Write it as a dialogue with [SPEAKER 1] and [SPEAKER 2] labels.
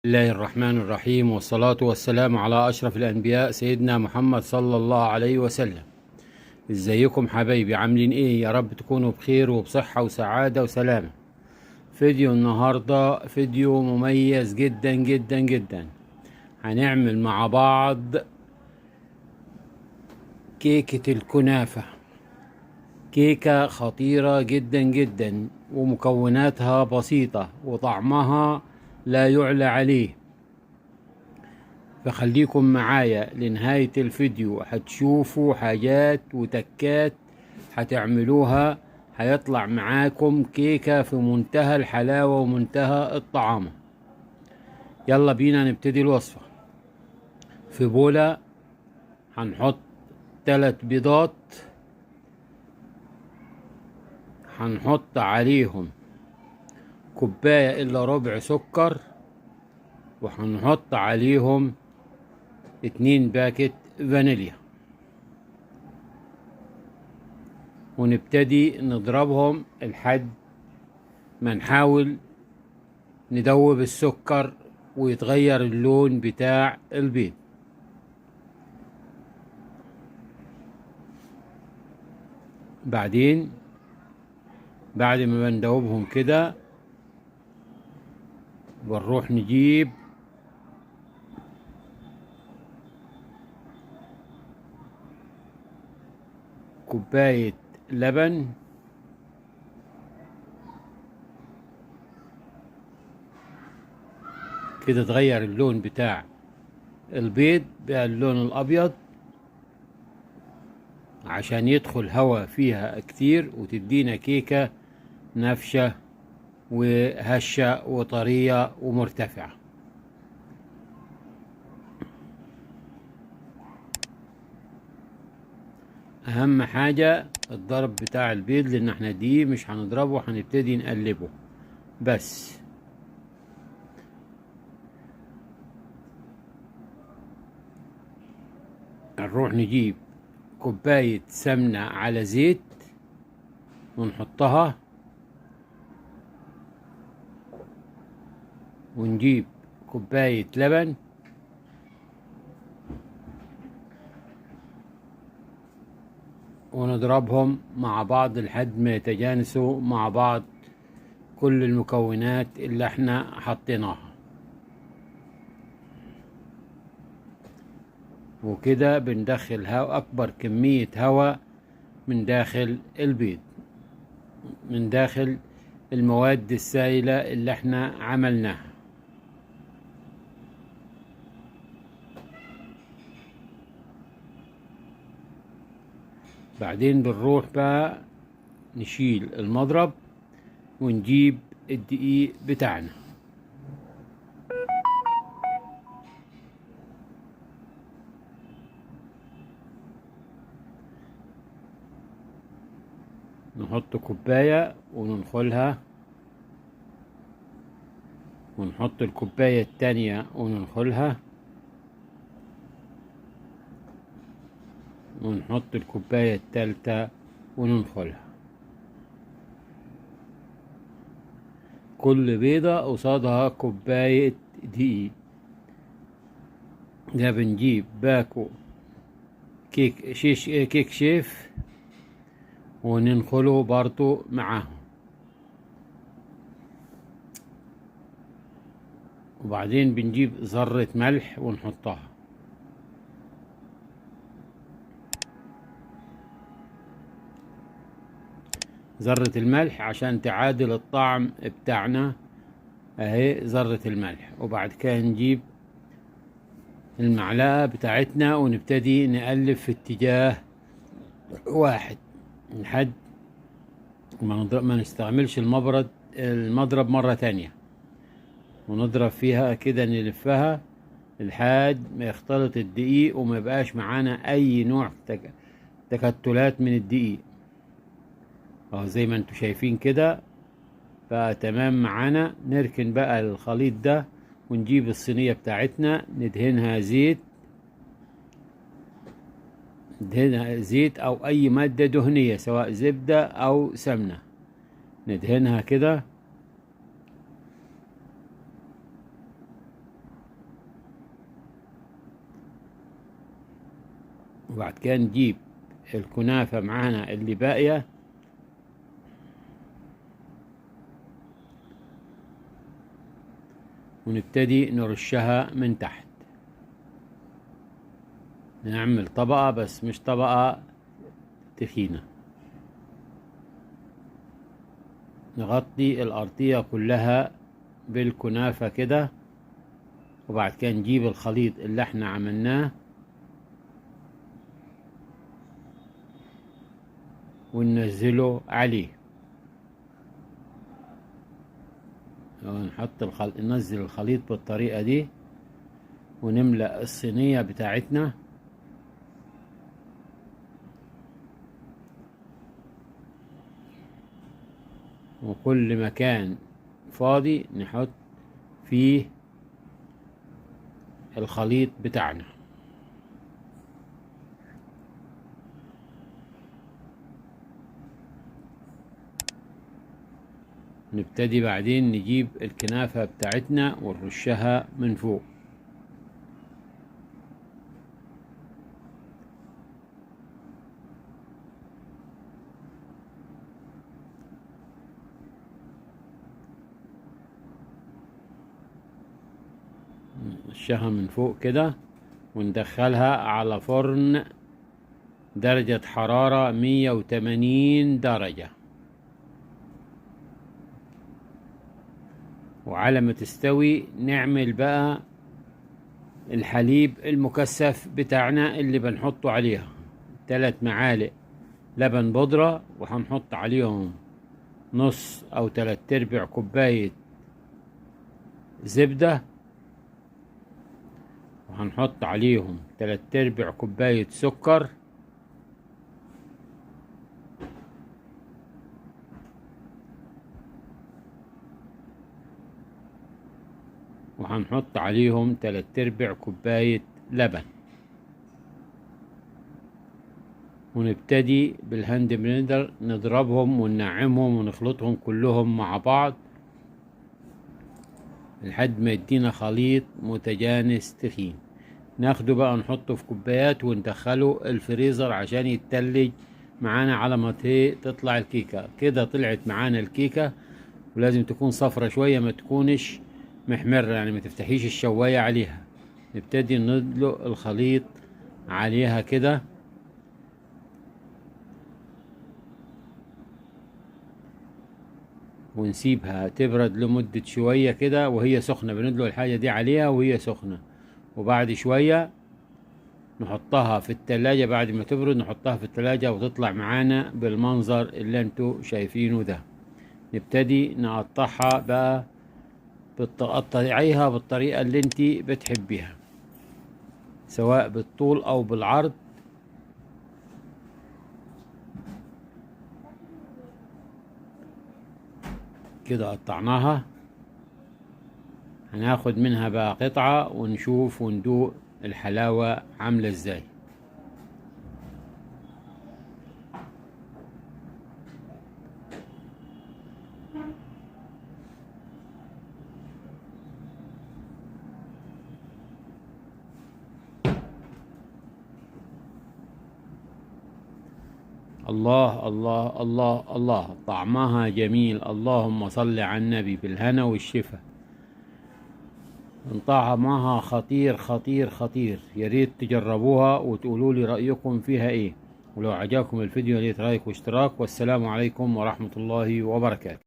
[SPEAKER 1] الله الرحمن الرحيم، والصلاة والسلام على أشرف الأنبياء سيدنا محمد صلى الله عليه وسلم. ازيكم حبايبي؟ عاملين ايه؟ يا رب تكونوا بخير وبصحة وسعادة وسلامة. فيديو النهاردة فيديو مميز جدا جدا جدا. هنعمل مع بعض كيكة الكنافة، كيكة خطيرة جدا جدا ومكوناتها بسيطة وطعمها لا يعلى عليه. فخليكم معايا لنهاية الفيديو، هتشوفوا حاجات وتكات هتعملوها هيطلع معاكم كيكة في منتهى الحلاوة ومنتهى الطعامة. يلا بينا نبتدي الوصفة. في بولة هنحط 3 بيضات، هنحط عليهم كوباية إلا ربع سكر، وهنحط عليهم 2 باكت فانيليا، ونبتدي نضربهم لحد ما نحاول ندوب السكر ويتغير اللون بتاع البيض. بعدين بعد ما بندوبهم كده بنروح نجيب كوباية لبن، كده تغير اللون بتاع البيض بقى اللون الأبيض عشان يدخل هواء فيها كتير وتدينا كيكة نافشة وهشة وطرية ومرتفعة. أهم حاجة الضرب بتاع البيض، لأن احنا دي مش هنضربه، هنبتدي نقلبه بس. هنروح نجيب كوباية سمنة على زيت ونحطها، ونجيب كوباية لبن، ونضربهم مع بعض لحد ما يتجانسوا مع بعض كل المكونات اللي احنا حطيناها. وكده بندخل أكبر كمية هواء من داخل البيض، من داخل المواد السائلة اللي احنا عملناها. بعدين بنروح بقى نشيل المضرب ونجيب الدقيق بتاعنا. نحط كوباية وننخلها، ونحط الكوباية التانية وننخلها، ونحط الكوباية التالتة وننخلها. كل بيضة قصادها كوباية دقيق. ده بنجيب باكو كيك شيش كيك شيف وننخله برضو معاهم. وبعدين بنجيب ذرة ملح ونحطها. ذرة الملح عشان تعادل الطعم بتاعنا، اهي ذرة الملح. وبعد كده نجيب المعلقة بتاعتنا ونبتدي نقلب في اتجاه واحد لحد ما نستعملش المضرب مرة تانية، ونضرب فيها كده نلفها لحد ما يختلط الدقيق وما يبقاش معانا اي نوع تكتلات من الدقيق. اهو زي ما انتم شايفين كده بقى تمام معانا. نركن بقى الخليط ده ونجيب الصينية بتاعتنا ندهنها زيت، ندهنها زيت او اي مادة دهنية سواء زبدة او سمنة، ندهنها كده. وبعد كده نجيب الكنافة معانا اللي باقية ونبتدي نرشها من تحت. نعمل طبقة بس مش طبقة تخينة، نغطي الأرضية كلها بالكنافة كده. وبعد كده نجيب الخليط اللي احنا عملناه وننزله عليه. نحط ننزل الخليط بالطريقة دي ونملأ الصينية بتاعتنا. وكل مكان فاضي نحط فيه الخليط بتاعنا. نبتدي بعدين نجيب الكنافة بتاعتنا ونرشها من فوق. نرشها من فوق كده وندخلها على فرن درجة حرارة 180 درجة. وعلى ما تستوي نعمل بقى الحليب المكثف بتاعنا اللي بنحطه عليها. 3 معالق لبن بودرة، وهنحط عليهم نص أو 3/4 كوباية زبدة، وهنحط عليهم 3/4 كوباية سكر، وهنحط عليهم 3/4 كوباية لبن. ونبتدي بال hand blender نضربهم وننعمهم ونخلطهم كلهم مع بعض لحد ما يدينا خليط متجانس تخين. ناخده بقى نحطه في كوبايات وندخله الفريزر عشان يتلج معانا على ما تطلع الكيكة. كده طلعت معانا الكيكة، ولازم تكون صفرة شوية، ما تكونش محمرة، يعني ما تفتحيش الشواية عليها. نبتدي ندلق الخليط عليها كده. ونسيبها تبرد لمدة شوية كده وهي سخنة، بندلق الحاجة دي عليها وهي سخنة. وبعد شوية نحطها في التلاجة، بعد ما تبرد نحطها في التلاجة وتطلع معانا بالمنظر اللي انتوا شايفينه ده. نبتدي نقطعها بقى، بتقطعيها بالطريقة اللي انت بتحبيها، سواء بالطول او بالعرض. كده قطعناها، هناخد منها بقى قطعة ونشوف وندوق الحلاوة عاملة ازاي. الله الله الله الله، طعمها جميل. اللهم صل على النبي، بالهنا والشفا. طعمها خطير خطير خطير. يا ريت تجربوها وتقولوا لي رأيكم فيها ايه. ولو عجبكم الفيديو يا ريت like واشتراك، والسلام عليكم ورحمة الله وبركاته.